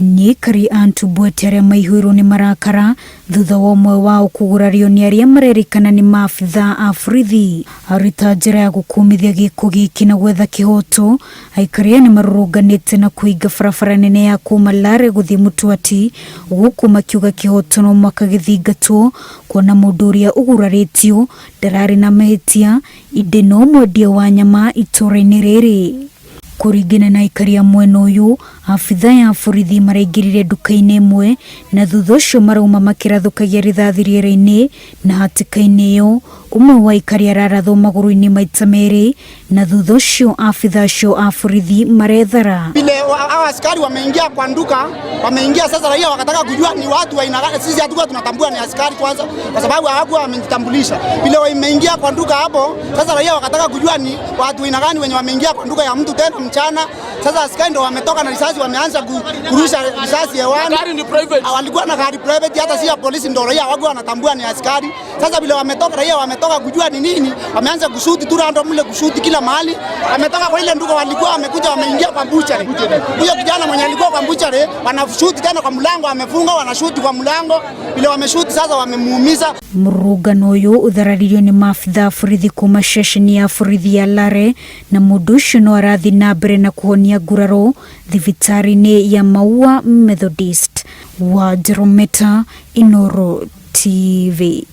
Nĩ aikari a Ntubwete arĩa maihũirwo nĩ marakara thutha wa ũmwe wao kũgurario nĩ arĩa marerĩkana nĩ maabithaa a borithi arĩ ta njĩra ya gũkũmithia gĩko gĩkĩ na gwetha kĩhoto. Aikari aya nĩ marũrũnganĩte na kũhinga barabara nene ya kuma Lare gũthiĩ Mũtwati gũkũ makiuga kĩhoto no mũhaka gĩthingatwo kuona mũndũ ũrĩa ũgurarĩtio ndararĩ na mahĩtia ĩndĩ no mwendia wa nyama itũũra-inĩ rĩrĩ. Kũringana na aikari a mwena ũyũ, abithaa ya borithi maraingĩrire nduka-inĩ ĩmwe na thutha ũcio marauma makĩrathũkagia rithathi rĩera-inĩ na hatĩka-inĩ ĩyo ũmwe wa aikari ararathwo magũrũ-inĩ maita merĩ na thutha ũcio abithaa acio a borithi marethara. Vile hawa askari wameingia kwa nduka, wameingia sasa, raia wakataka kujua ni watu wa aina gani. Sisi hatukuwa tunatambua ni askari kwanza, kwa sababu hawakuwa wamejitambulisha. Vile wameingia kwa nduka hapo, sasa raia wakataka kujua ni watu aina gani wenye wameingia kwa nduka ya mtu tena mchana. Sasa askari ndo wametoka na risasi, wameanza kurusha risasi hewani. Gari ni private. Walikuwa na gari private, hata si ya polisi, ndo raia hawakuwa wanatambua ni askari. Sasa vile wametoka, raia wametoka kujua ni nini, wameanza kushoot tu random mle, kushoot kila mahali. Wametoka kwa ile nduka walikuwa wamekuja, wameingia kwa butchery. Huyo kijana mwenye alikuwa kwa butchery, wanashoot tena kwa mlango, amefunga, wanashoot kwa mlango. Vile wameshoot sasa, wamemuumiza. Mũrũrũngano ũyũ ũthararirio nĩ maabithaa a borithi kuma ceceni ya borithi ya Lare na mũndũ ũcio no arathiĩ na mbere na kũhonia nguraro thibitarĩ-inĩ ya Maua Methodist. Wa Jerometa, Inooro TV.